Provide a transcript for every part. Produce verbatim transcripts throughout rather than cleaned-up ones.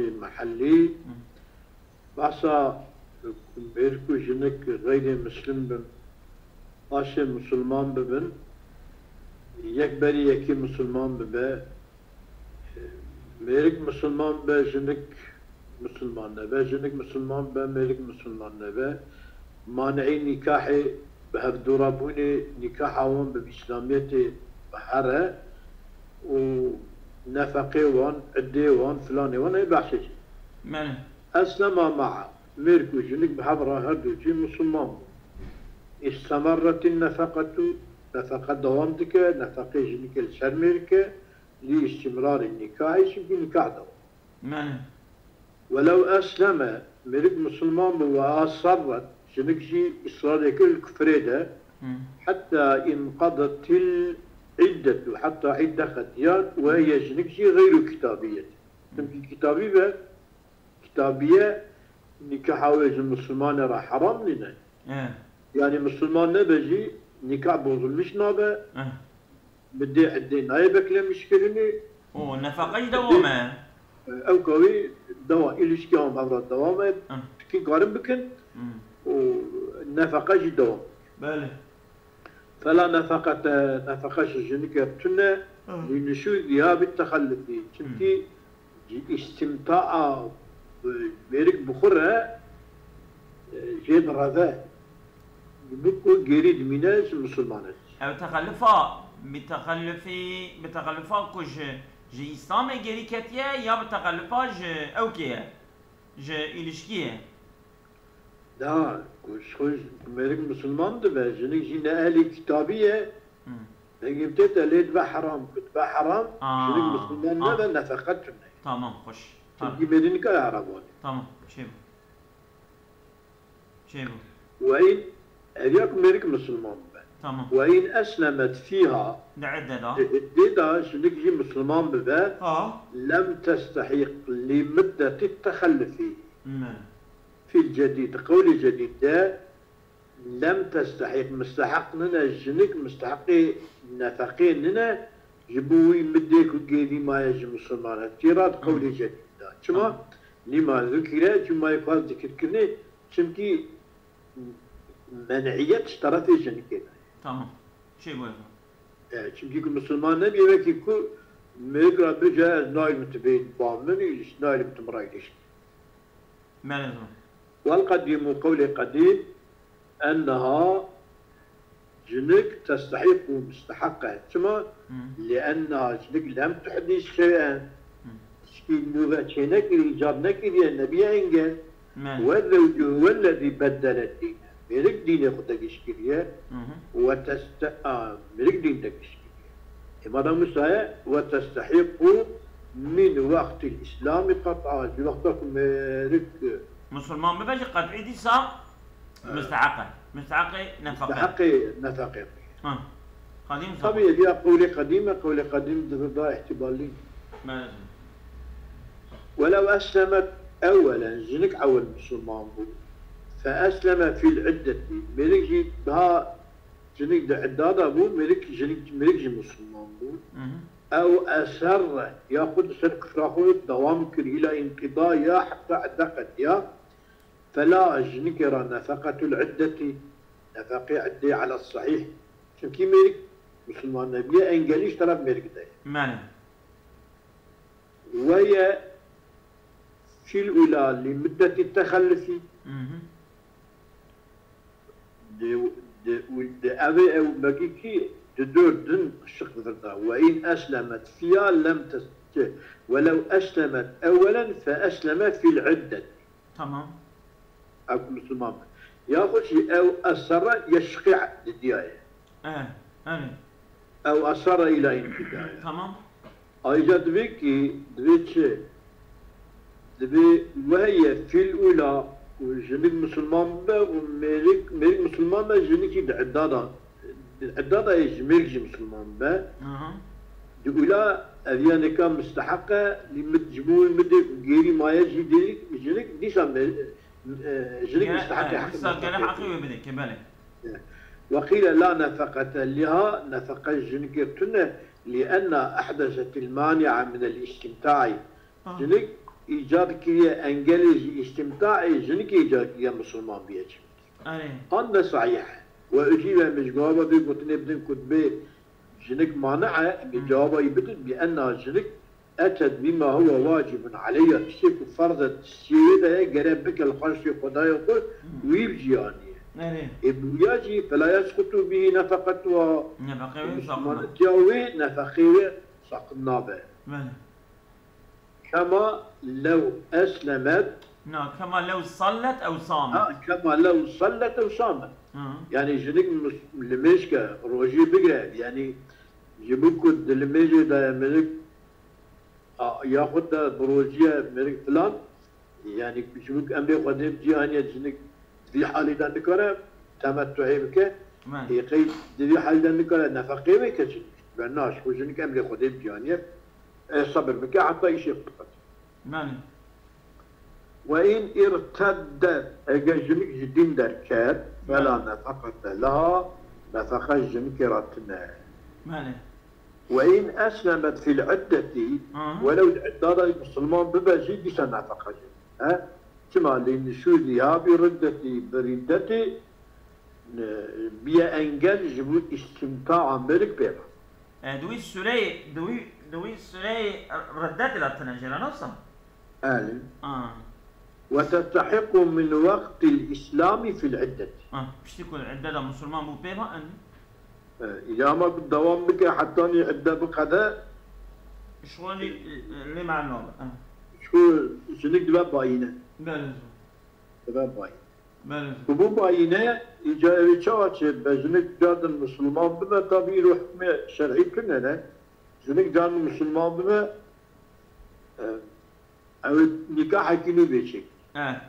mehellî, behsa mêrik û jinik xeyrê muslim bin, paşê musulman bibin, yek berî yekî musulman bibe, mêrik musulman be, jinik musulman nebe, jinik musulman be, mêrik musulman nebe, maneyî nîkahê bi hevdûrabûnê nîkaha wan bi Îslamiyetê here û nefeqê wan, iddê wan, filanê wan ê behsê jî. Belê. Eslema ma'a, mêrk û jinik bi hev re her du jî musulman bûn. İstemerretin nefeqetu, nefeqe dewam dike, nefeqê jinikê li ser mêrk e, lî îstîmrarî nîkahê, çimkî nîkah dewam. Belê. Welew esleme, mêrik musulman bû, we asarret, jinik jî israrê kir li kufrê de, Hı. heta inqadetil iddetu, heta idde qediya, we ye jinik jî xeyru kitabiyet. Çimkî kitabî be, kitabiye nîkaha wê ji musulmanê re heram nîne. He. Yani musulman nebe jî nîkah bozulmuş nabe. He. Bi dê eddê nayê beklemiş kirinê. O, nefeqe jî dewam e. Ew kawî dewa, ilişkiya wan bi hev re dewam e. Hı. Tikî karin bikin. Hı. Û nefeqe jî dewam. Belê. Fela nefeqete, nefeqe ji jinike tune, Hı. li nuşûziha bit texellufî. Çimkî Hı. ji îstimtaa, e, mêrik bi xwe re, e, jê direve. Bi ku gêrî dimîne ji musulmanet. Ev texellufa, bi texellufî, bi texellufa ku ji, ji Îslamê gêrî ketiye ya bi texellufa ji ewkê ye, ji îlişkiyê? Da, ku ji xwe mêrik musulman dibe, jinik jî ne ehlî kitabî ye, Hı. dengê tê te lê dibe heram, ku dibe heram, Aa, jinik musulman ha. nebe, nefeqet tune. Tamam, xweş. Çimkî Ha. mêrî nikare heram wanê. Tamam, çê bû. Çê bû. Ve in, ev ya ku mêrik musulman be. Tamam. Ve in eslemet fîha, Di idde de. di iddê de jinik jî musulman bibe, Ha. lem testehîq li middeti texellufî. Ne. Fîl cedîd, qewlê cedîd de lem testehîq, misteheq nine, jinik misteheqê nefeqê nine, ji bo wî middê ku gêdî maye ji musulmana. Tîra di qewlê cedîd de. Çima? Tamam. Lîma zikîre, çima yê ku ez zikirkirinê, çimkî men'iyet ji terefê jinikê de. Tamam. Çê bû efendim. E, çimkî ku musulman nebî, wekî ku mêrik ra bêje, ez naylim tu bê ba min, îliş-, naylim tu min ra îlişkî. Belê efendim. Wel qedîm û qewlê qedîm, enneha jinik testehîq û musteheq e. Çima? Hı. Li enneha jinik lem tuhdîs şey'en. Hı. Tişkî nû ve çênekirî, îcad nekiriye, nebiye engel. Belê. Ve zewcuhu vellezî beddele dîne. Mêrik dînê xwe tegiş kiriye. Hı hı. Ve teste-, a, mêrik dîn tegiş kiriye. Ê madem wisa ye, ve testehîqu min wextil îslamî qet'a. Ji wexta ku mêrik, e, Musulman bibe jî qet'î dîsa E, musteheq e. Musteheqê nefeqe. Musteheqê nefeqê. Ha. Qedîm Tabii zaman. ya qewlê qedîm e, qewlê qedîm di vir da îhtîbal nîne. Belê. Welew eslemet ewwelen, jinik ewwel musulman bû. Fe esleme fîl iddetî. Mêrik jî daha jinik di idda da bû, mêrik, jinik, mêrik jî musulman bû. Hı hı. Ew eserre, yaxud li ser kufra xwe dewam kir, îla înqidaya heta idde qediya. Fela, jinikê re nefeqetul iddetî, nefeqê iddê ala sahîh. Çimkî mêrik musulman nebiye, engelî ji teref mêrik de ye. Belê. Weye fîl ula li muddetî texellufî. Hı hı. Di, di, di evê ew mekî kî di dor din şik virda. Ve in eslemet fiya lem tes-, welev eslemet ewwelen fe esleme fîl iddet. Tamam. Ew ku Müslüman be. Yaxud jî ew esere yeşqî didiyaye. E, evet. Ew esere îla înfidaya. Tamam. Ayrıca divê ki, divê çi? Divê wehye fîl ula û jinik Müslüman be û mêrik, mêrik Müslüman be, jinik jî di idda da, di idda da ê ji mêrik jî Müslüman be. Aha. Di ula ev ya nika misteheq e, lî mit ji bo wî midê ku gêrî maye jî dê jinik dîsa me-, e, jinik Ya, misteheqê e, heqê dîsa gere misteheqê. Heqê wê bide ke, belê. Weqîle la nefeqete liha, nefeqe jinikê tune, li enna ehdesetil mani'a minel istimta'i. Ah. Jinik îcad kiriye, engelê jî îstîmtaê jinikê îcad kiriye, misilman biye çi. Erê. An ne sahih. We ucîbe min ji gava vê gotinê bidin ku dibê jinik mani e, em ê Hmm. cewaba wî bidin, bi enna jinik etet bima huwa wacibun aleyha, tiştê ku ferz e, siyê de ye, gere bike li xaştê Xwedayê xwe, Hmm. wî bi cî aniye. Erê. Ê bi wiya jî, fela yesqutu bihi nefeqetuha. Nefeqê wê saqit nabe. Misilmanetiya wê, nefeqê wê saqit nabe. Belê. Kema lew eslemet. Na, kema lew sallet ew samet. Ha, kema lew sallet ew samet. Hı. Yani jinik mus-, limêj ke, rojî bigre, yani ji bo ku di limêjê de ye mirik, a, yaxud de bi rojî ye mirik filan, yani ji bo ku emrê Xwedê bi cî aniye, jinik di vî halî de nikare temettuhê bike, Belê. ê qey di vî halî de nikare nefeqê wê ke çi? Ben na, ji bo jinik emrê Xwedê bi cî aniye, e, sebir bike heta îşê xwe biqete. Belê. Ve in irteddet, eger jinik ji dîn derket, fela Belê. nefeqete leha, nefeqe ji jinikê re tune. Belê. Ve in eslemet fil iddetî, Hı hı. welew di idda de misilman bibe jî, dîsa nefeqe jî. He? Çima? Li nuşûziha bi riddetî, bi riddetî, e, biye engel ji bo îstîmtaa mirik pê re. E, di wî sureyê, di wî, di wî sureyê riddetê de tune jê re, nasıl? Elî. Ha. Ve testehiqu min waqtil îslamî fil iddet. Ha, piştî ku idde de misilman bû pê ve, en. E, îlama ku dewam bike, hetanî idde biqede. Şixulî, e, lê mena be. Ha. Şu jinik dibe bayîne. Belê. Dibe bayîne. Belê. Ku bû bayîne, îca ew ê çawa çê be, jinik cardin misilman bibe, tabî îro hukmê şer'î tune ne. Jinik cardin misilman bibe, e, ew ê nîkahekî nû bê çêkir. E.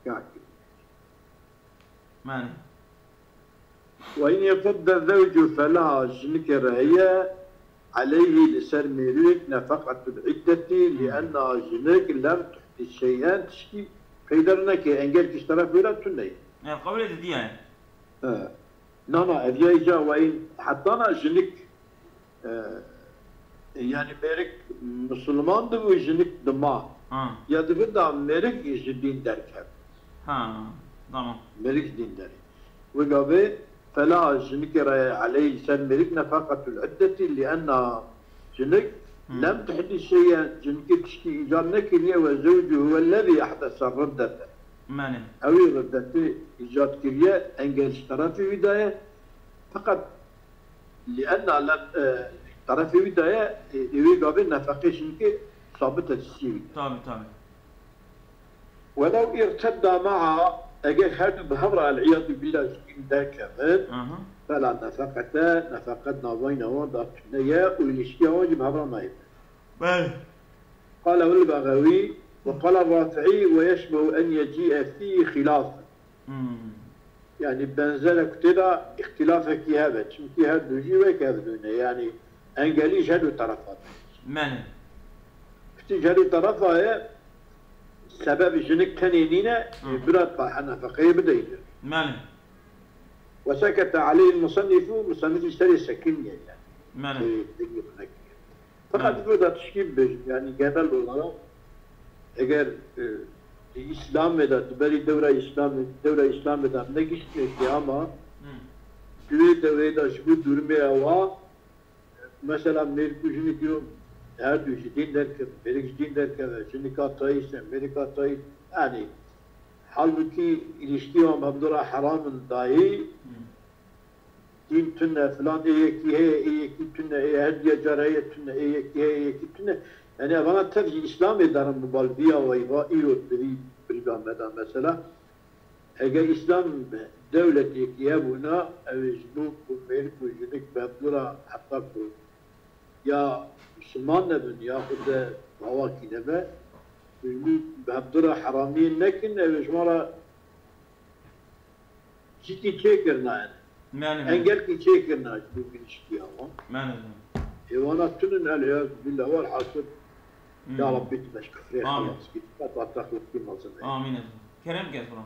Nîkahekî nû. Belê. Ve in irtedde zewcu fela, jinikê re heye, aleyhî, li ser mêrik, nefeqetul iddetî, li Hmm. enna jinik lem tuhdi şey'en, tiştî peyder neke, engel ki ji terefê wê re tune ye. E, qewlê didiye. E, na, na, ev ya îca ve in, heta na jinik, e, yani mêrik misilman dibû, jinik dima. Ha. Ya di vir de mêrik ji dîn derket. Ha, tamam. Mêrik ji dîn derê. Wê gavê fela jinikê re eleyh ser mêrik nefaqetul iddetî, li enna jinik Hmm. lem tehdî şey'en, jinikê tiştî îcad nekiriye, ve zewcu huwellezî ehdese riddete. Mane. Ew ê riddetê îcad kiriye, engel ji terefê wî de ye. Feqet li enna lem, e, terefê wî de ye, e, ê wê gavê nefeqê jinikê sabit e, tiştî wî de. Tabii, tabii. Welew irtedda ma'a, eger her du bi hev re, el-iyadu billah, ji dîn derkevin, Aha. fela nefeqete, nefeqet navayna wan de tune ye û ilişkiya wan jî bi hev re nayê. Belê. Qala el-Bexewî ve qala Rafi'î ve yeşbehu en yecî'e fî xilaf. Hmm. Yani benzer e ku tê de îxtilafekî hebe. Çimkî her du jî wek hev dû ne. Yani engelî ji her du terefa de. Mene. Piştî ji her du terefa ye, sebeb jinik tenê nîne, Hı. bira ta nefeqeyê bideyne. Mene. Ve sekete aleyhil musennifu, musennif ji serê sekiniye yani. Mene. Serê dengê xwe nekiriye. Feqet Hı. vê de tişkî bibêjim, yani genel olarak eger, e, di Îslamê de, di berî dewra Îslamê, dewra Îslamê de negiştine ki ama Hı. di wê dewrê de ji bo durumê ewa, mesela mêrik û jinik îro her du ji dîn derkevin, mêrik ji dîn derkeve, jinik ateîst e, mêrik ateîst, yani halbukî ilişkiya mevdura heram in dayî, Hı. dîn tune, filan ê yekî heye, ê yekî tune, ê her diya car heye tune, ê yekî heye, ê yekî tune. Yani evana tev jî Îslamê derin bi bal viya weyva îro di vî bilga me de mesela. Eger Îslam dewletêkî hebûna, ew ê ji bo ku mêrik û jinik bi hevdû re heta ku ya Misliman nebin, yaxud de bawakî nebe, ji bo bi hevdû re heramiyê nekin, ew ê ji wan re Cîkî çêkirina, yani. Mene, mene. Engelkî çêkirina ji bo giliştiya wan. Mene, mene. Ê wana tinin, el-iyazu billah, welhasil, Hmm. ya Rabbî, tu me ji kufrê Amin. xelas kî, tu me pateqlixkî mezin e. Amin, ezim. Kerem ke, Furkan.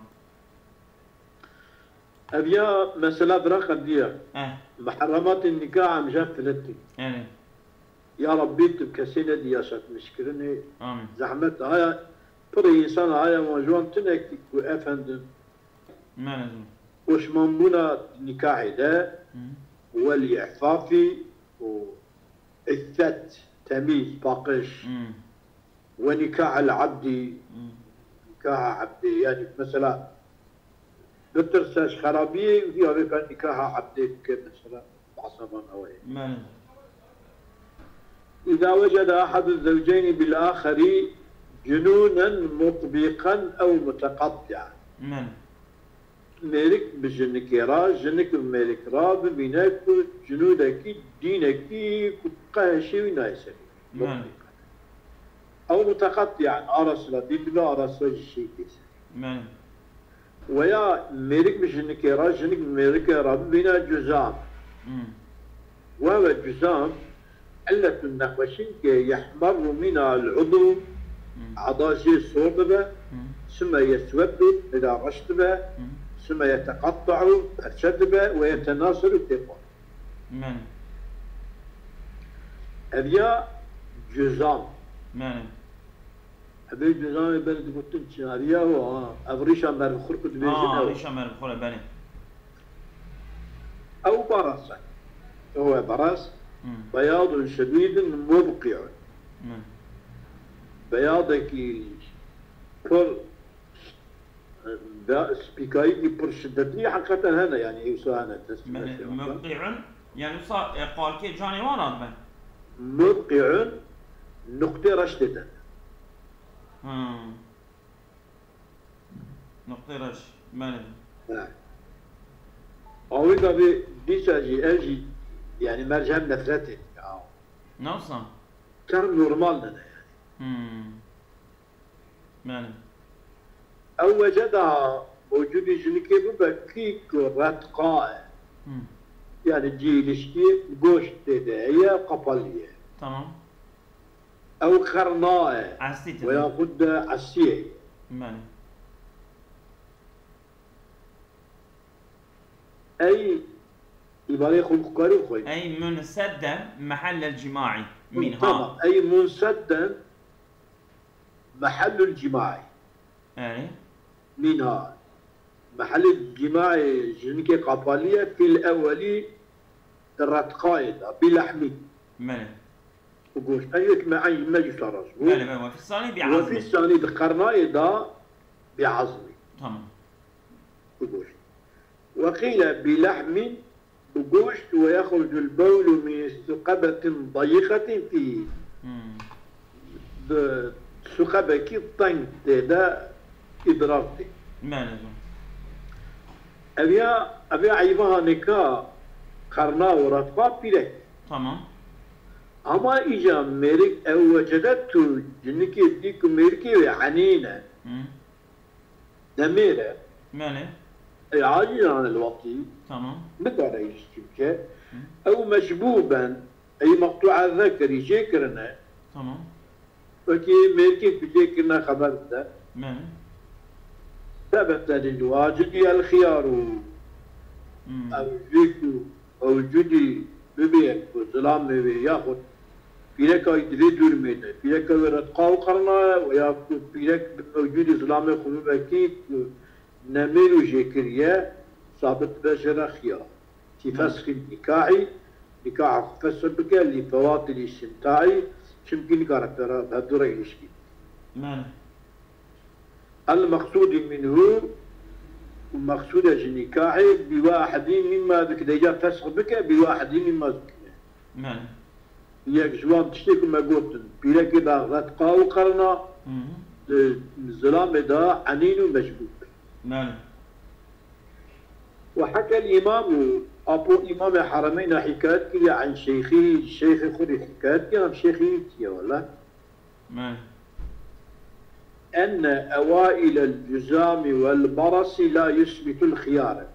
Ev ya mesela bira qediya. Eh. Muharrematên nikah em jê filitî. Yani. Ya Rabbî, tu bi kesê nedî yaşatmîşkirinê. Amîn. Zehmet haya, pirê însan haya, wan ji wan tunekî ku efendim, Mene zû. Poşmanbûna nikahê de, Hı. Welî îfafî û îffet, temîz, paqij. Hı. Ve nikah el abdî, Hı. Nikaha abdê, yani mesela bitirse ji xerabiyê, ya vê ka nikaha abdê bike mesela, basavan ew ê. Mene. Îza wecede ahadu zewceyni bil axerî cunûnen mutbîqen ew muteqatti'en. Mene. Mêrik bi jinikê re, jinik bi mêrik re bibîne ku cunûdekî, dînekî ku qehişê wî nayê serî. Mene. Ew muteqetti'en, ara sira dîn dibe, ara sira jî şehîdê serî. Mene. Weya mêrik bi jinikê re, jinik bi mêrikê re bibîne cuzam. Hmm. Wehwe cuzam, illetun nexweşîn ke yehmerru mîna el-udû, Hmm. eda jê sor dibe, Hmm. süme yesweddu, lêda reş dibe, Hmm. süme yeteqetta'u, perçe dibe, ve yetenaseru, têpar. Mene. Ev ya cuzam. Mene. Ev ê cuzamê berê digotin çi? Ev ya o, ha. Ev rîşa mervxur ku dibêjin Ha, ew. rîşa mervxur e, belê. Ew baras e. Ew e baras. Hmm. Beyadun şedîdun mubqi'un. Hmm. Beyadekî pir, da, spîkayîkî pir şidetî heqîqeten hene, yani, êwsa hene, dest Mene, pêşiya. mubqi'un, yani, wisa, e, qalkê canê wan radibe. Mubqi'un, nuqtê reş tê de. Hmm. Nuqtê reş, belê. He. Awê gavê dîsa jî, ev jî, yani, mercem nefretê. Ya. Ne wisa? Ter normal nene yani. Hmm. Belê. Ew weceda mewcûdî jinikê bibe kî ku retqa e. Hmm. Yani cî ilişkî goşt tê de heye, qapalî ye. Tamam. Ew qerna e. Eslî tê de. Veyaxud de esiyê. Belê. Ey îbareyê xwe bi xwe karî xwe. Ey munsedden mehellel cimai minha. Tamam. Ey munsedden mehellul cimai. Erê. Minha. Mehellul cimai jinikê qapalî ye, fil ewwelî di retqayê de, bi lehmî. Belê. Bi goşt. Ev yek me eyn me jî saraz bû. Belê, belê, ve fî sanî bi Ve fî azmî. sanî di qernayê de bi azmî. Tamam. Bi goşt. Ve qîle bi lehmî bi goşt ve yexrucul bewlu min suqebetin dayîqetin fî. Hmm. Di suqebekî teng tê de îdrar tê. Belê, zor. Ev ya, ev ya eyva hanêka qerna û retqa pîrek. Tamam. Ama îca mêrik ew wecede tu cinikê dî ku mêrikê wê enîn e. Hı. Demêr e. Belê. Ey acizane li wextî. Tamam. Nikare îlişkî bike. Hı. Ew meşbûben. Ey meqtû'a zekerî jê kirine. Tamam. Wekî mêrikê ku jê kirine xeber bide. Belê. Sebete lil wacidi el xiyaru. Hmm. Ev jê ku mewcudî bibê ku zilamê wê yaxud pîreka wî di vê dûrmê de, pîreka wê retqa û qerna ye, û ya ku pîrek bi mewcudî zilamê xwe bibekî ku nemêr û jêkiriye, sabit be jê re xiya. Fi Hı. fesxî nikahî, nikaha xwe fesx bike, li fewatil îstimtaî, çimkî nikare pera bi hevdû re îlişkî. Belê. El meqsûdî minhu, û meqsûde ji nikahê, bi wahidî mîma zikir, dêca fesx bike, bi wahidî mîma zikir. Belê. Yek ji wan tiştê ku me gotin, pîrekê da retqa û qerna, Hı hı. e, zilamê da enîn û mecbûb. Belê. Ve hekel îmam û apo îmamê Heremeyn a hikayet kiriye, an şeyxî, ji şeyxê xwe rê hikayet kiriye, em şeyxî wî tiye wele. Belê. Enne ewailel cuzami vel barasi la yusbitul xiyare.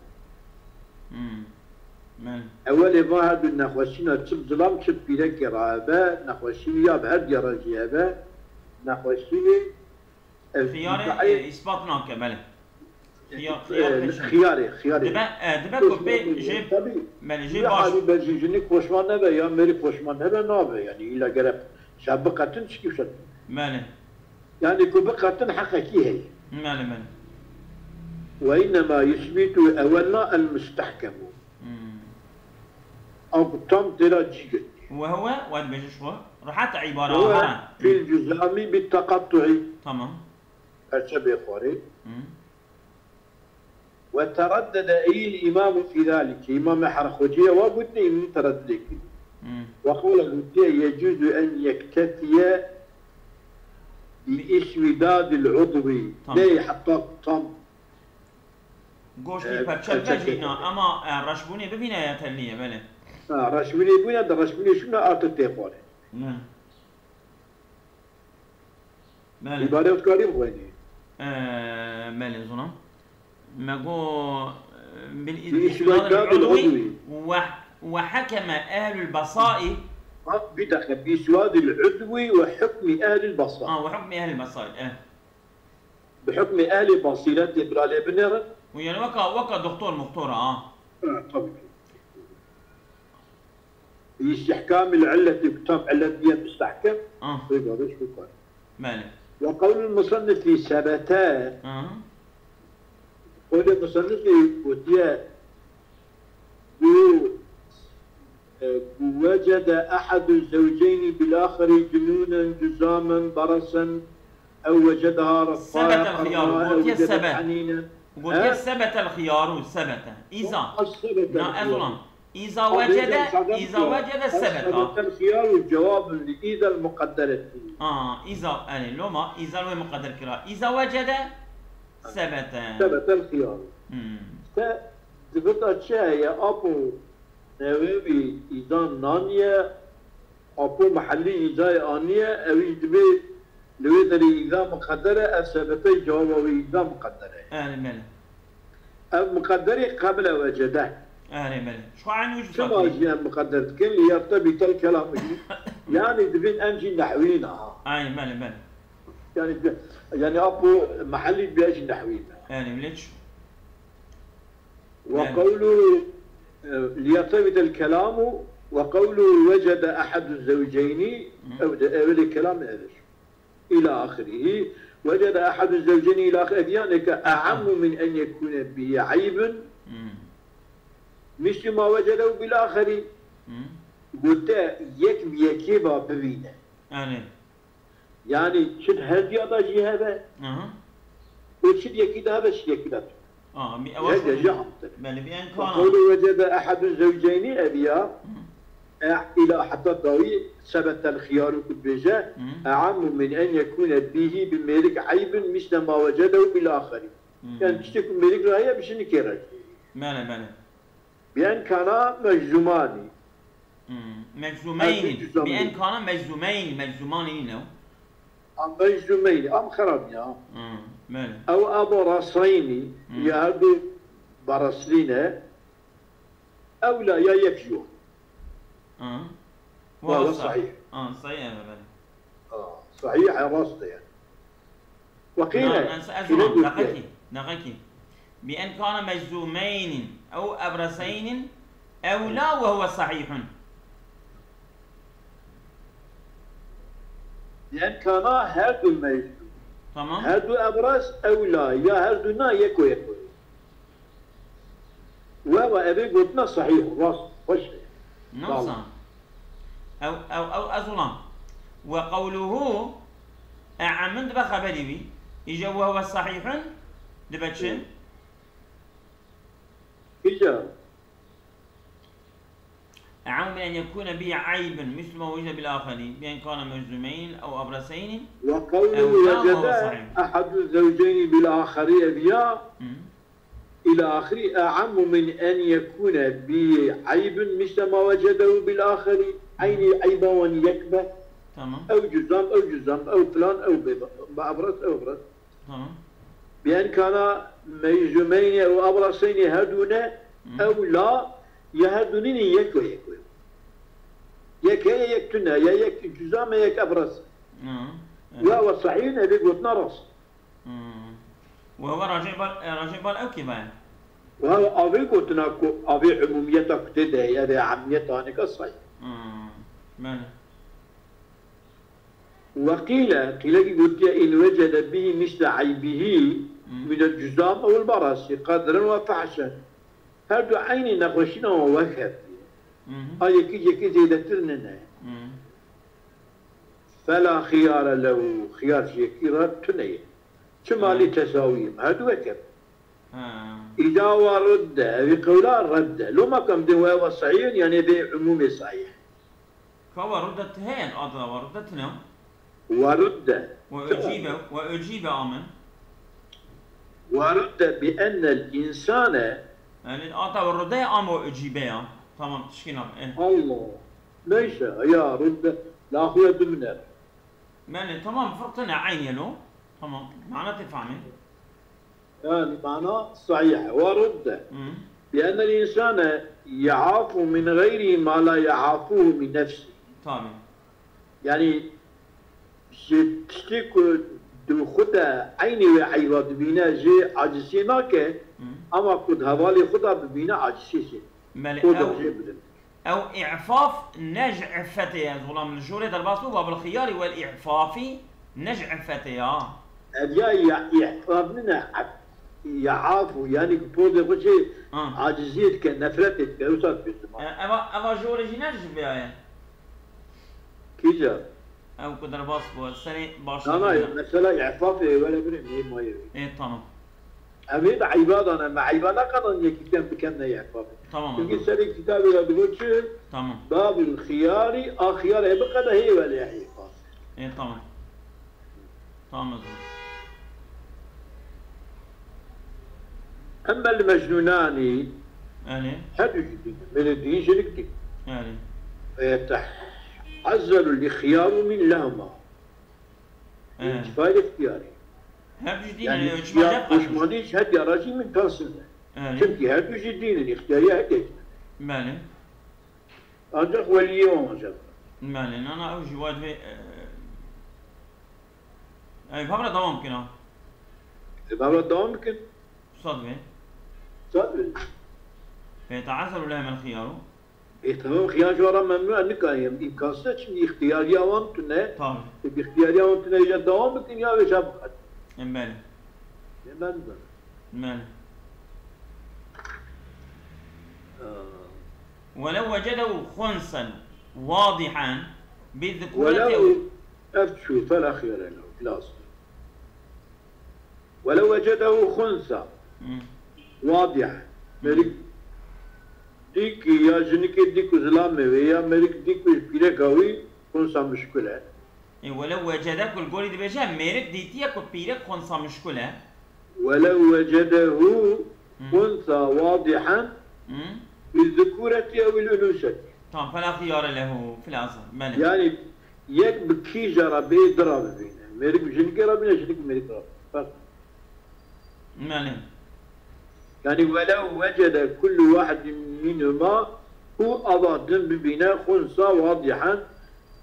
Hmm. Belê. Ewelê va her du nexweşîna çi bi zilam, çi bi pîrekê re hebe, nexweşînê ya bi her diya re jî hebe, nexweşînê ev Xiyarê, îddiayê e, îspat nake, belê. Xiya-, xiyar Ee, meşin. Xiyarê, xiyarê. Dibe, e, dibe ku pê jê, belê, jê baş. Alî be jî jinî poşman nebe ya mêrî poşman nebe nabe. Yani îlla gere şe biqetin çikî şe. Belê. Yani ku biqetin heqekî heye. Belê, belê. Ve innema yusbitu ewelna el mustehkemu. Hmm. Ew tam têra cî girtî. Ve huwe, we dibêje ji xwe. Rehet îbara Ve huwe hara. Fil cuzami bit teqattu'i. Tamam. Perçe bê xwarê. Hmm. Ve tereddede eyl îmamu fî zalike. Îmamê Herxociye wa gotiye, îmî tereddudê kir. Hmm. Ve qala gotiye, yecuzu en yektetiye bi iswidadil udwi. Tamam. Ney heta tam Goştê e, perçe perçe bejîna, pê. Ama, e, reşbûnê bibîne ya tel niye, belê. Ha, reşbûnê bûne de reşbûnê şûne artık tê xwarê. Ne. Belê. Îbare wt karî bixwînî. E, belê, zona. Me go, e, bil Bi iswidadil iswidadil udwi udwi. Ve, ve hakeme ehlul basai. Ha, bir dakika. Bi iswidadil udwi ve hukmi ehlil basai. Ha, ve hukmi ehlil basai, e. Bi hukmê ehlê basîretê bila lê binêrin. Û yani weka, weka doktor muxtor a. Ha, tabii ki. Bi istihkamil illeti, tam illet diye mustahkem. Ah. Rêba beş bu kar. Belê. Ve kavlul musannifi sebete. Aha. Qawlê musannifê gotiye, Ku, e, ku wecede ehadu zewceyni bil axiri cunûnen cuzamen barasen ew wecedeha Sebetel xiyaru, gotiye sebet. Gotiye He? Sebetel xiyaru, sebete. Îza. Sebete Na, ez olan. Îza wecede, îza wecede sebeta. Sebetel xiyaru cevabun li îzel muqaddereti. Aa, îza, yani, loma, îza wê muqadder kira. Îza wecede sebete. Sebetel xiyaru. Hmm. Te Di vita çi heye, apo Newewî îza naniye, apo Mihellî îzayê aniye, ew jî dibê li wê derê îza miqeder e, ev sebetey cewaba wê îza miqeder e. Erê, belê. Ev miqederê qebile wecede. Erê, belê. Şu an wî jî Çima fatî. Jî em miqeder dikin, li yafte bîtel kelam jî. Yani divên em jî nehwîn ha. Ay, belê, belê. Yani, yani apo Mihellî bê jî nehwîn. Erê, belê. Ve Yani. Qewlu, e, liyertebite el kelamu ve qewlu wecede ehadu zewceyni, Hı. Ew de, ew de kelam edir. İla ahirihi. Wecede ehadu zewceyni ila ahirihi. Ev yaneke Hı. E'ammu min en yekune bihi eybun. Hı. Mislu ma wecedehu bil ahiri. Hı. Gote yek bi yekê va bibîne. Yani. Yani çi di her diya da jî hebe, Aha. Û çi di yekî de hebe, çi di yekî de tune. Aa, bi ewa Yek de jî hamtir. Belê, bi enkana. Qewlê wecede ehadu zewceyni eviya, Hı. E, ila heta dawî sebetel xiyaru ku dibêje, Hı. E'ammu min en yekune bihi bi mêrik eybin misle ma wecedehu bil axeri. Hı. Yani tiştê ku mêrik re heye bi jinikê re jî. Belê, belê. Bi en kana meczumani. Hmm. Meczumeyni. Bi en kana meczumeyni. Meczumani ne o? Am meczumeyni. Am xerab ya. Hmm. Belê. Ew abarasayni. Hmm. Ya her du baraslîne. Ew la ya yek jû. Hmm. Wa sahih. Sahih, evet, belê. Sahih, rast e yani. Ve qîle, ez, ez qîle diyor. Deqekî, deqekî. Bi en kana meczumeynin ew ebreseynin ew la ve huve sahihun. Bi en kana her du meczum. Tamam. Her du ebres ew la, ya her du na yeko yeko. Ve ve evê gotina sahih, rast, xweş e. Namzan. Ew, ew, ew ez ulan. Ve qewluhu e'amun dibe xeberî wî. Îje ve huve sahihun dibe çi? Îje. E'amu min en yekune bi eybun mislu ma wecide bil axeri, bi en kana meczumeyni ew abreseyni. Ve qewluhu wecede ehadu zewceyni bil axeri eviya. Hı. Îla axirî, e'ammu min en yekûne bi eybin mişte ma wecedehu bil axirî. Eynî eyba wan yek be. Tamam. Ew cuzam, ew cuzam, ew filan, ew bê, bi ebres, ew ebres. Tamam. Bi en kana meyzumeynî ew abraseynî her du ne, Hı. Ew la, ya her du nînî yek o yek o. Yek heye, yek tune, ya yek cuzam e, yek ebres. Hı, evet. Ya we sahîn, evê gotina rast. Hmm. Û ew racê bar, e, racê bar ew kêva ye? Û ew avê gotina ku avê umûmiyeta ku tê de heye, vê amiyeta anêka sayî. Hmm, belê. Weqîle, qîlekî gotiye, in wecede bihî misle eybihî min el cuzam ew el barasî qedren we fehşen. Her du eynî nexweşîna wan wek hev diye. A yekî ji yekî zêdetir nine. Fela xiyare lehu, xiyar ji yekî re tune ye. Çima lî tesawî, her du wek hev. Îda wa redde, evî qewla redde. Loma kam din we wa sahîh in, yanî vê umûmê sahîh. Ka wa ruddet heye, ada wa ruddet ne? Wa rudde. Wa ucibe, wa ucibe amin. Wa rudde bi ennel insane. Yani ata wa rudde am wa ucibe ya. Tamam, tişkîna. Eh. Allah. Neyse, ya rudde. La xuya dimine. Yani tamam, fırtına aynı yelo. Tamam. Mana tefahmin. Yani mana sahih. Ve rudde. Bi ennel insane ya'afu min gayri ma la ya'afuhu min nefsi. Tabii. Yani ji tiştê ku di xwe de eynî wê eyba dibîne jê aciziyê nake, ama ku di hevalê xwe de bibîne aciziyê jê. Belê, ew, ew îfaf ne ji îffetê ye, ez xulam li jorê derbas bû, wa bil xiyarî wel îfafî ne ji îffetê ya. Ev ya ya îfaf nine, ya afu, yani ku pozê xwe jê aciziyê dike, nefretê dike, wisa dibêjim. E, eva, eva jorê jî ne ji vê ya ye. Kîja? Ew ku derbas bû, serê baş. Na, na, mesela îfafê wele birê nê mayê. Ê, tamam. Em ê bi eyba dane, me eyba neqedan yekî kem bikem ne yek bavê. Tamam. Çünkü serê kitabê de digot çi? Tamam. Babul xiyarî, a xiyar ê biqede hê welê hê bavê. Ê, tamam. Tamam o zaman. Emmel mecnunani, yani, her du jî din, mêrê din jinik din. Yani. Ve yetehazzelu l-ixiyaru min lehuma. He. Cifayê ixtiyarî. Her du jî dîn yani, e, ixtiyar, poşmanî ji her diyara jî mimkansız e. Çimkî her du jî dîn in, ixtiyariya her yek. Belê. Ancak weliyê wan ancak. Belê, nana ew jî wa divê, e, ev habra dewam bikin ha. Ev habra dewam bikin. Sa divê. Sa divê. Fe yeta'azzeru lehum el-xiyaru. Ê, temam, xiyan ji wan re memnûn e, nikarî, em îmkansız e, çimkî îxtiyariya wan tune. Tabii. Ê, bi îxtiyariya wan tune, ya dewam bikin, ya wê ja bixet. Em belê. Ê, ben de. Belê. Welew wecedehu xunsen wadihen bi zikureti. Welew, ev çû, fela xiyare lehu, lazim. Welew wecedehu xunsa wadih. Mêrik dîk ya jinikê dîk û zilamê wê ya mêrik dîk û pîreka wî xunsa mişkul e. Ê, welew wecede ku li gorî dibêje mêrik dîtiye ku pîrek xunsa mişkul e. Welew wecedehu xunsa wadihen bi zikureti ew il unuseti. Tamam, fela xiyare lehu fil azam. Belê. Yani Yek bi kîja re bê, di re bibîne. Mêrik bi jinikê re bîne, jinik bi mêrikê re bîne. Ferq. Belê. Yani welew wecede kullu wahidin minhuma, û ava din bibîne xunsa wadihen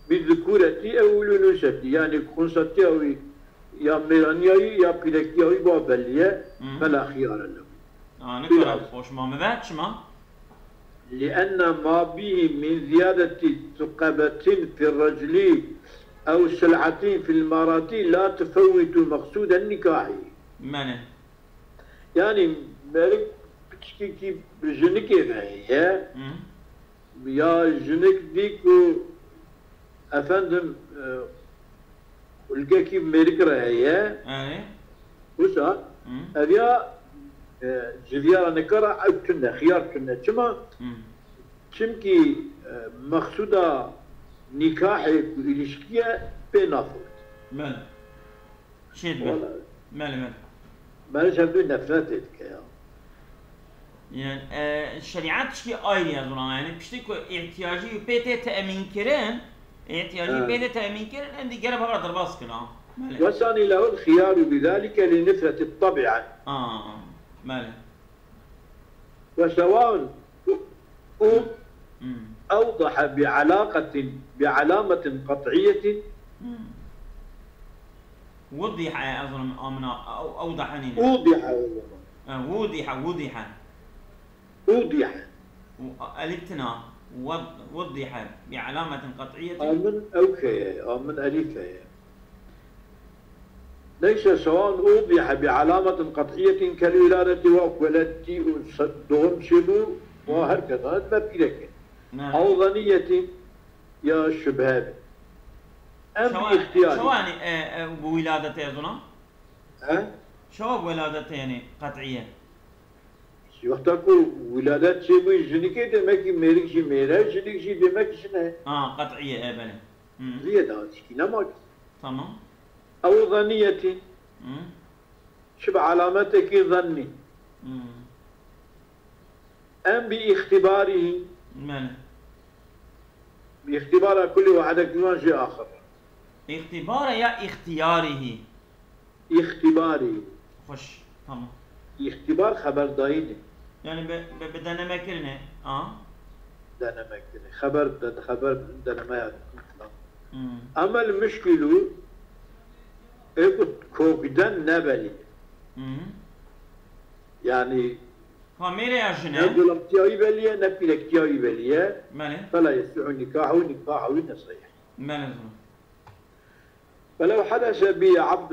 bi zikureti ew unuseti. Yani xunsetiya wî ya mêraniya wî ya pîrekiya wî ba belliye, fela xiyare lehu. Nikare poşman bibe, çima? لأن ما به من زيادة ثقبة في الرجل أو سلعة في المرأة لا تفوت مقصود النكاح. Mene. Yani, merik piçkekî bi jinikê ve heye. Ya jinik dî ku efendim, e, Kulgekî mêrik re heye. Wisa ev ya, e, civiyara nikara ew tune, xiyar tune. Çima? Çimkî, e, mexsûda nîkahê ku îlişkiye pê nafewit. Belê. Çê dibe. Belê, belê. Meric hevdû nefretê dike ya. Yani, e, şeriat tişkî ayrı ya zona. Yani, piştî ku ihtiyacî pê tê temin kirin, ihtiyacî pê tê temin kirin, em digere bavra derbas kir, ha. Belê. وسن له الخيار بذلك لنفرة الطبع. Aa, belê. وسواء أوضح بعلاقة، بعلامة قطعية. Wudiha, ez zonim amina, ew, ew dahenî ne. Udiha o zaman. E, wudiha, wudiha. Udiha. Elîf tina, wad-, wudiha, bi alametin qet'iyetin. Amin ew heye, amin elîf heye. Neyse, sewan udiha bi alametin qet'iyetin kel wiladeti ve weledî û se-, doğum çêbû, ve her kesanet me pîreke. Ne. Ew zaniyetin ya şübhe bi. Em bi Şewa-, ihtiyarî. Şewanî, e, e, bu wiladete ez ona? He? Şewa bu wiladete yani qet'iye. Wexta ku wiladet çêbû jinikê demek ki mêrik jî mêr e, jinik jî demek jin e. Ha, qet'iye, e, belê. Hı. Riye daha tişkî nema ki. Tamam. Ew zaniyetin. Hı. Çi bi alametekî zannî. Hı. Em bi îxtibarî. Belê. Bi îxtibara kulî wehedek diwan jê axir. İxtibara ya ixtiyarihi. Îxtibarî. Xweş. Tamam. Îxtibar xeberdayînê. Yani bi, bi, bi deneme kirine. A. Deneme kirine. Xeber de, xeber denemeya dikin filan. Hmm. Ama el muşkîlû ê ku kokden nebelî. Hı. Yani Ha, mêre ya jine. Ne gulamtiya wî belî ye, ne pîrektiya wî belî ye. Belê. Fela yesihû nîkahû, nîkaha wî nesihîh. Belê zû. Felew hedese bi abd,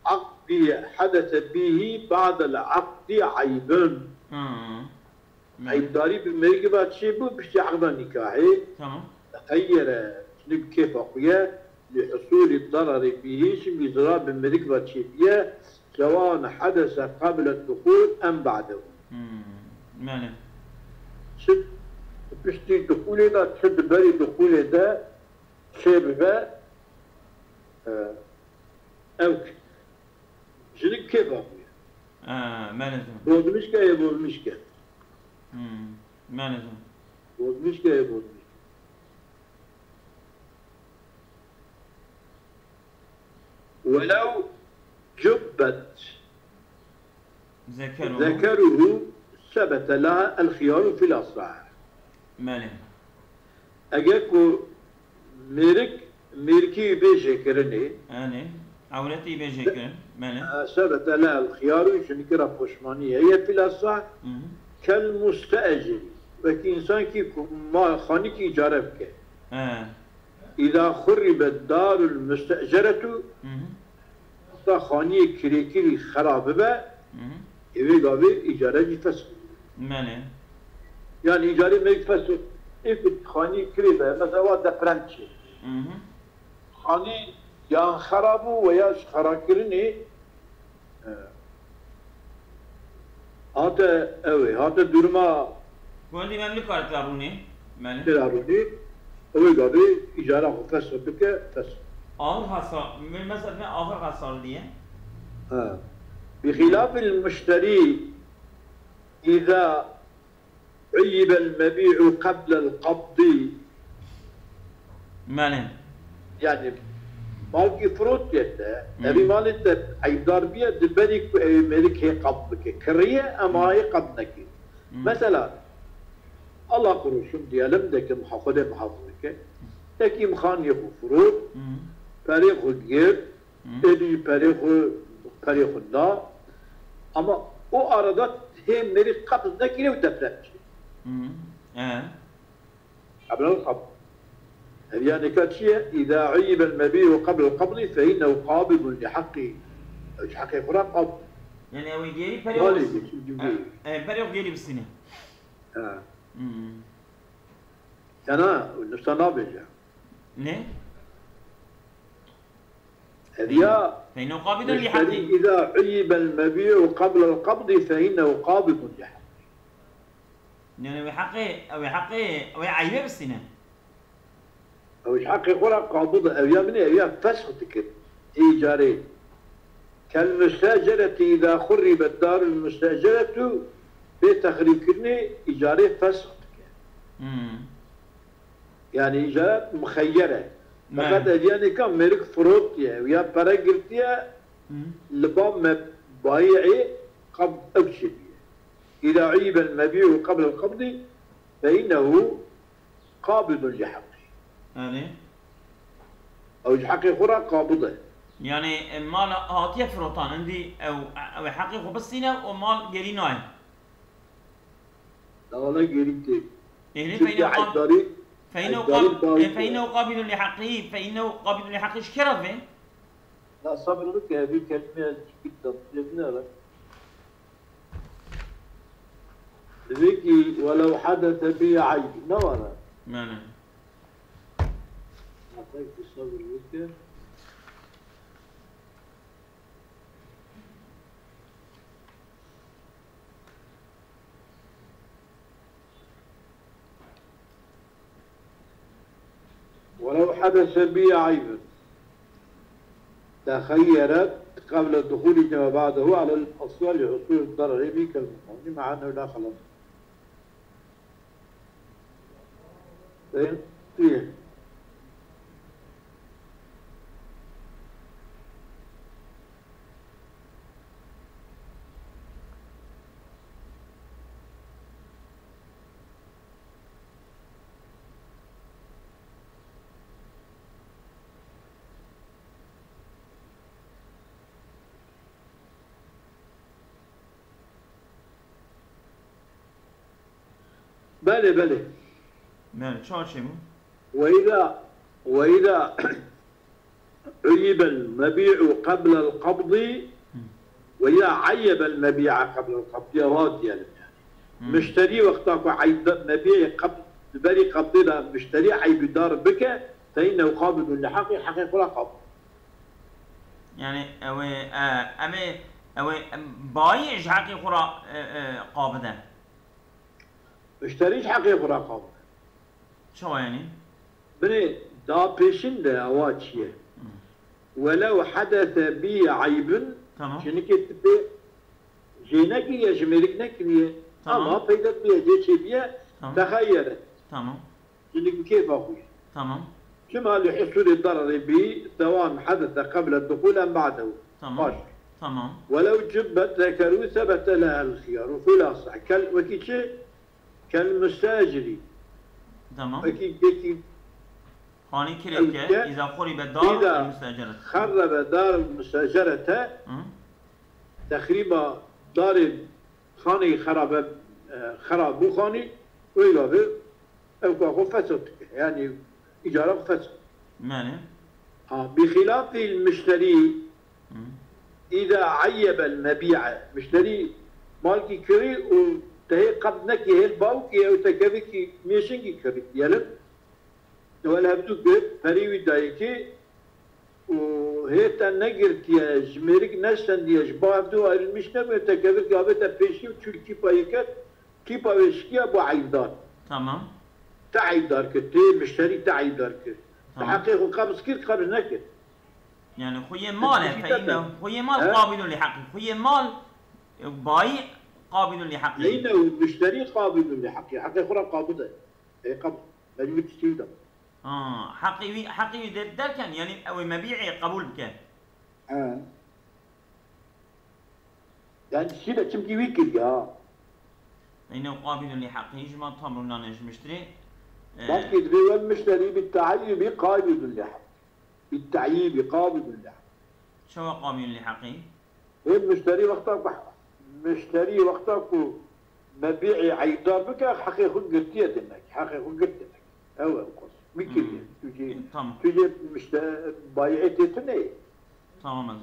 abdî hedese bîhî ba'del abdî eybun. Hı. Eybdarî bi mêrikê ve çêbû piştî eqda nîkahê. Tamam. Teqeyyere, jinik kêfa xwe ye, li husûlî dararê bîhî, çimkî zirar bi mêrik ve çêbûye, sewan hedese qable duxûl em ba'dehu. Hmm. Belê. Çi piştî duxûlê de, çi di berî duxûlê de çêbibe, e, ew jinik kêfa xwe ye. Ha, belê zû. Bozmîşke ye, bozmîşke. Hmm. Belê zû. Bozmîşke ye, bozmîşke. Welew cubbet Zekeru. zekeruhu sebete laha el xiyaru fil asah. Belê. Eger ku mêrik, mêrikî bê jêkirinê, Yani, awretî bê jêkirin. Belê. e, sebete laha el xiyaru, jinikî ra poşmanî heye fil asah, Hı hı. kel musteecirî. Wekî însankî ku ma xanîkî îcare bike. He. Îza xurribet darul muste'ceretu, Hı hı. heta xaniyê kirêkirî xera bibe, Hı hı. ê wê gavê îcare jî fesx bû. Belê. Yani îcarê mêrik fesx, ê ku xaniyê kirê be, mesela wa deprem çê. Hı hı. Xanî yan xera bû veya ji xerakirinê, e, hate ew ê, hate duruma Gundî memlî kar tira rûnê. Belê. tira rûnê, ew ê gavê îcara xwe fesx bike, fesx. Ahir hasar, me-, mesela me ahir hasar diye. Ha. Bi xilafil muşterî îza uyyibel mebî'u qablel qabdî. Belê. Yani malkî firot diye te, Hmm. evî malê te eybdar biye, di berî ku ew mêrik hê qab bike. Kiriye, em ha hê qab nekir. Hmm. Mesela, Allah korusun diyelim de ki muha-, Xwedê muhafaza bike. Tekî em xaniyê xwe firot, Hmm. perê xwe girt, Hmm. êdî jî perê xwe, perê xwe da. Ama o arada hê mêrik qebz nekire û deprem çê. Hmm. E. Qabla qabd. Ev yani ka çi ye? Îza uyyibel mebî'u qabla qabdî fe innehu qabidun li haqqî. Ew ji heqê xwe re qabd. Yani ew ê gêrî perê Malê xwe bî, çi cû bî. E, e, perê xwe gêrî bistîne. Ha. Hmm. Yana, nusa nabêje. Ne? Ev ya Fe innehu qabidun li müşterî haqqî. îza uyyibel mebî'u qabla qabdî fe innehu qabidun li haqqî. Yani wê heqê, wê heqê, wê eybe bistîne. Ew ji heqê xwe re qabid e. Ev ya min e, ev ya fesx dikir. Îcarê. Kel müstecereti îza xurribet darul müstecereti, bê texrîbkirinê îcarê fesx dike. Hmm. Yani îcaret muxeyyer e. Belê. Feqet ev yanê ka mêrik firotiye, ew ya pere girtiye, Hmm. li ba me bayî'ê qab ev çêbiye. Îza uyyibel mebî'u qabla qabdî fe innehu qabidun li haqqî. Yani. Ew ji heqê xwe re qabid e. Yani, e, mal hatiye firotan, indi ew, ew ê heqê xwe bistîne û mal gerî nayê. Dawala gerî tê. Ênê Çünkü feyne qab-, eydarî, feyne eydarî qab-, e, feyne qabilun li heqî, feyne qabilun li heqî ji kera ve? La sabir bike, evî kelime dikkat dinle. Divê ki welew hedese bi eyb. Ne var ha? Yani. Hatta ki sabir bike. ولو حدث به عيب تخيرت قبل دخولهما وبعده على الأصح لحصول الضرر به كالمقاول، مع أنه لا خلاص. Sayın Üye. Belê, belê. Yani çaşê mi? وإذا وإذا عيب المبيع قبل القبض وإذا عيب المبيع قبل القبض ya hat yani. Müşterî wexta ku eyb mebî qebd, berî qebdê de müşterî eybdar bike, فإنه قابض لحقه, heqê xwe re qabid. Yani ew ê, e, em ê, ew ê, em, bayî ji heqê xwe re, e, e, qabide. Müşterî ji heqê xwe re qabid. Çawa yani? Binê da pêşin de awa çi ye? Welew hedese bî eybin, Tamam. Çinikê tu pê jê nekiriye, ji mêrik nekiriye. Tamam. Ama peyda bûye, cê çêbûye, Tamam. Texeyere. Tamam. Çinik bi kêfa xwe ye. Tamam. Çima li husûlê dararê bî, sewan hedese qebla duxûl em ba'dehu. Tamam. Baş. Tamam. Welew cibbet zekeru sebete lehel xiyar. Xulasa. Kel, wekî çi? Kel müsteciri. Tamam. Wekî, wekî Xanî kirêke, Ewke, îza xurîbe dar îza û müsteceret. Xerrebe dar müstecerete, Hı? texrîba darê xanê xerabe, e, xerab bû xanî, wê gavê ew ka xwe fesad dike. Yani îcara xwe fesad. Mene. Ha, bi xilafî müşterî Hı. îza eyyebel mebî'e. Müşterî malkî kirî û tehê qebd nekî hêl bawkî ew tekevîkî mêşingî kirî diyelim. Wele hevdû girt, perî wî dayikî û hê te negirtiye, ji mêrik neştendiye, ji bo hevdû ayrılmış nebûye, tekevir gavê te pêşî û çûl kîpa yeket, kîpa wê şikiya bû eybdar. Tamam. Te eybdar kir, tê müşterî te eybdar kir. Te Tamam. heqê xwe qebz kir, qebz nekir. Yani xuyê mal e, Peki, feyne, zaten. Xuyê mal He? qabilun li heqî. Xuyê mal, e, bayî qabilun li heqî. Leyne û müşterî qabilun li heqî. Heqê xwe re qabid e. Ê qab, mecbûr tiştî da. Ha, heqî wî, heqî wî de derken, yani ew ê mebî'ê qebûl bike. He. Yani tiştî de çimkî wî kiriye ha. Feyne qabilun li heqî, ji ma tam rûnane ji müşterî. E, Belkî divê wel müşterî bi te'yîbî qabilun li heqî. Bi te'yîbî qabilun li heqî. Çawa qabilun li heqî? Hê müşterî wexta ku, müşterî wexta ku mebî'ê eybdar bike, heqê xwe girtiye demek. Heqê xwe girt demek. Ew e, ew qas. Wî kiriye. Hmm. Tu jê, Tamam. tu jê müşte-, bayî'ê tê tune ye. Tamam ez.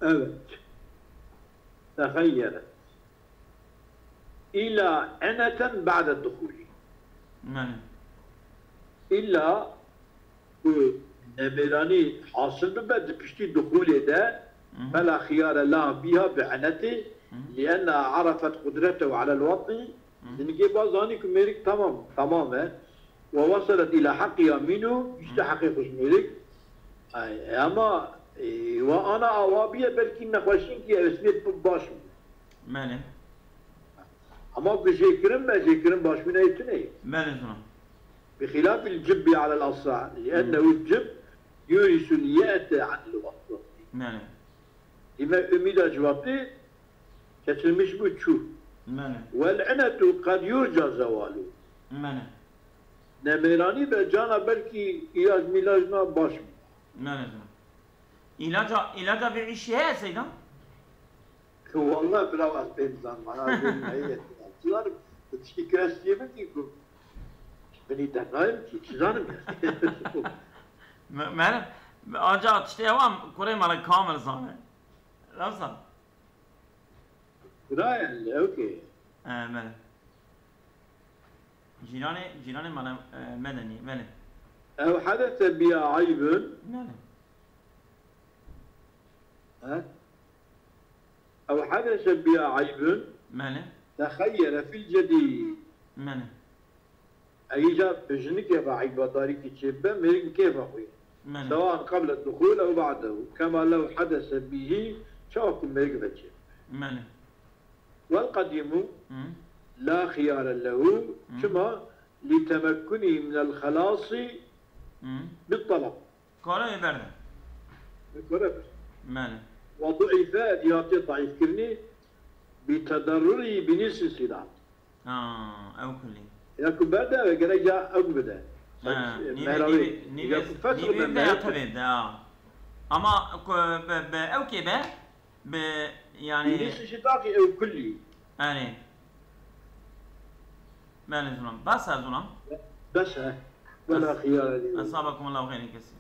Evet. Tehayyeret. İlla ineten ba'de duhuli. Yani. İlla ku nemêranî hasil bibe di piştî duhulê de, Hı hı. fela xiyare laha biha bi inetê, Hı. lienna arafet qudretehu alel watî, Hı. Zinikê ba zanî ku mêrik tamam, tamam e. Ve weselet ila heqîha mînû, işte heqê xwe ji mêrik. Ay, e, ama, e, we ana awa biye, belkî nexweşînkî ew ismê bi baş bû. Mene. Ama ku jêkirin be, jêkirin baş bûne yê tune ye. Mene zina. Bi xilafil cibbi alel asah, liennehu cib yurisul ye'te anil wasfi. Mene. Dime umîda ji watî kesilmiş bû çû. Mene. Wel inetu qed yurca zewalu. Mene. Nemêranî be cana belkî îlaj mîlaj na baş bî. Mene zilam. Îlaca, îlaca vê îşê heye Seyda? Wallah birav ez pê nizanim. Ana zêrî heye. Çizanim, tiştî kireç diye min ki ku. Binî dernayim ki, çizanim ya. Me-, Mene, anca tiştê ewa kurê mala kamil zane. Ramsa. Bira yani, okey. E, mene. Cîranê, cîranê mala, e, medenî, mene. Ew hedese biya eybun. Mene. Ha? Ew hedese biya eybun. Mene. Texeyyere fil cedî. Mene. Eyîca bi jinikê ve eybadarîkî çêbibe, mêrik bi kêfa xwe ye. Mene. Sewan qeble duxûl ew ba'dehu. Kema lew hedese bihî, çawa ku mêrik ve çêbibe. Mene. Wel qedîmû Hı. la xiyare lehu, Hı. Çima? Li temekkunî minel xelasî Hı. bi talab. Kare ê berde. Bi kare bir. Mene. Ve du'ife, diyatê daîfkirinî bi tederrurî bi nîsin sîlan. Ha, ew kulî. Ya ku berde ve gerek ya ew bide. Ha, Sanki, nîvê, mehravê. nîvê, nîvê, Ya ku fesil nîvê be de mehravê. Ya tevê de, ha. Ama ku be, be, ew kê be, be, yani, Nîsin şi daxî ew kulî. Yani. Mene zilam. Bes e zilam. Bes e. Wela xiyare lî. Esabakum Allahu xeyrin kesîr.